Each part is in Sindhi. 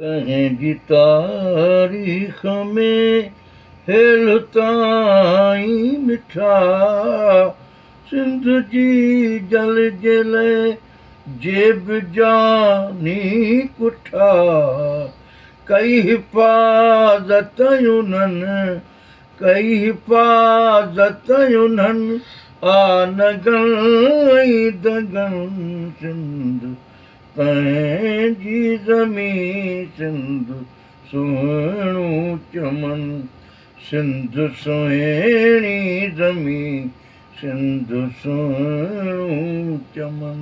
پنهنجي تاريخ ۾ هيل تائين مٺا، سنڌ جي جل جي لئه جيب جاني ڪٺا، ڪئي حفاظت انهن، ڪئي حفاظت انهن، آ نگن ۽ دگن. سنڌ پنهنجي زمين، سنڌ سهڻو چمن، سنڌ سهڻي زمين، سنڌ سهڻو چمن.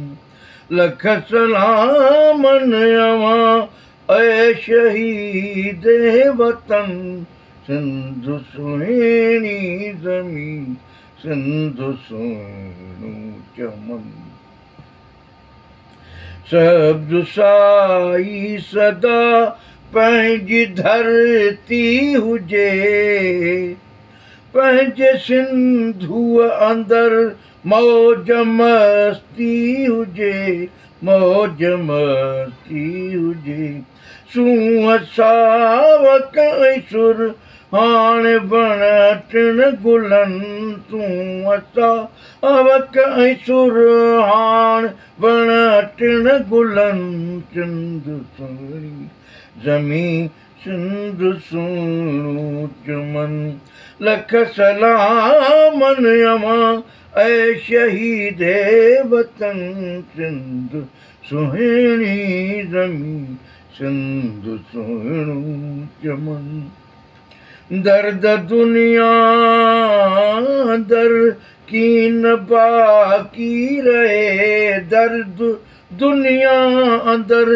لک سلامن اوهان اي شهيد وطن، سنڌ سهڻي زمين، سنڌ سهڻو چمن. سبز سائي سدا پنهنجي ڌرتي هجي، پنهنجي سنڌوءَ اندر موج مستي هجي، موج مستي هجي. سونهن ساوڪ ۽ سر هاڻي وڻ ٽڻ گلن، سونهن ساوڪ ۽ سر هاڻي وڻ ٽڻ گلن. سنڌ سهڻي زمين، سنڌ سهڻو چمن. لک سلامن اوهان اي شهيد وطن، سنڌ سهڻي زمين، سنڌ سهڻو چمن. درد دنيا اندر ڪين باقي رهي، درد دنيا اندر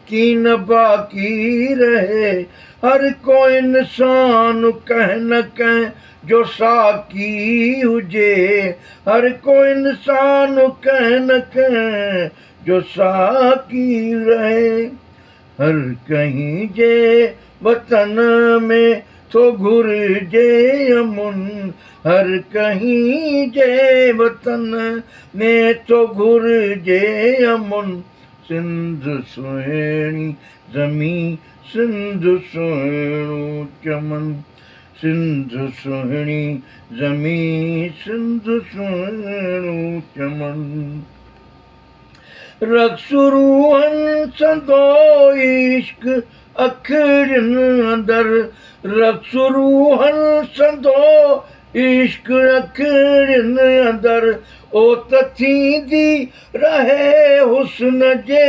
ڪين باقي رهي، هر ڪو انسان ڪنهن نه ڪنهن جو ساقي هجي، هر ڪو انسان ڪنهن نه ڪنهن جو ساقي رهي. هر ڪنهن جي وطن ۾ ٿو گهرجي امن، هر ڪنهن جي وطن ۾ ٿو گهرجي امن. سنڌ سهڻي زمين، سنڌ سهڻو چمن، سنڌ سهڻي زمين، سنڌ سهڻو چمن. رقص روحن سندو عشق اکڙين اندر، رقص روحن سندو عشق اکڙين اندر، اوت ٿيندي رهي حسن جي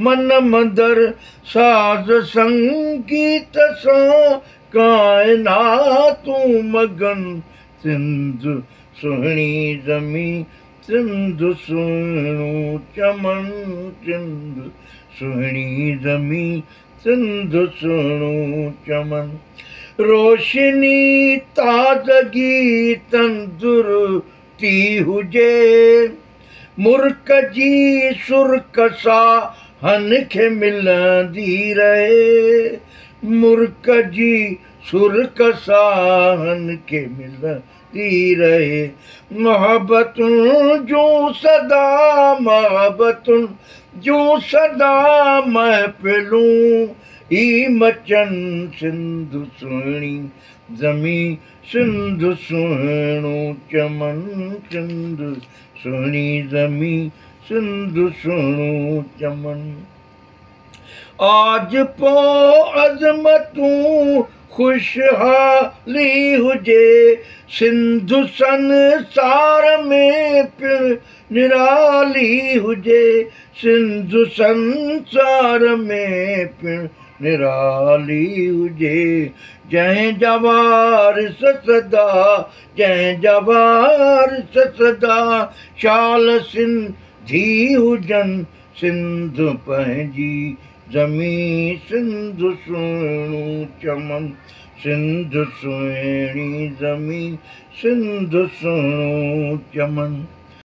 من مندر. ساز سنگيت سان ڪائناتون مگن، سنڌ سهڻي زمين، سنڌ سهڻو چمن، سنڌ سهڻي زمين، سنڌ سهڻو چمن. روشني تازگي تندرستي هجي، مرڪ جي سرڪ ساهن کي ملندي رهي، مرڪ جي سرڪ ساهن کي ملندي رهي. محبتن جون سدا، محبتن جون سدا محفلون ئي مچن، سنڌ سهڻي زمين، سنڌ سهڻو چمن، سنڌ سهڻي زمين، سنڌ سهڻو چمن. آج پو عظمتون خوشحالي هجي، سنڌ سنسار ۾ پڻ نرالي هجي، سنڌ سنسار ۾ پڻ نرالي هجي. جنهن جا وارث سدا، جنهن جا وارث سدا شال سنڌي هجن، سنڌ پنهنجي زمين، سنڌ سهڻو چمن، سنڌ سهڻي زمين، سنڌ سهڻو چمن.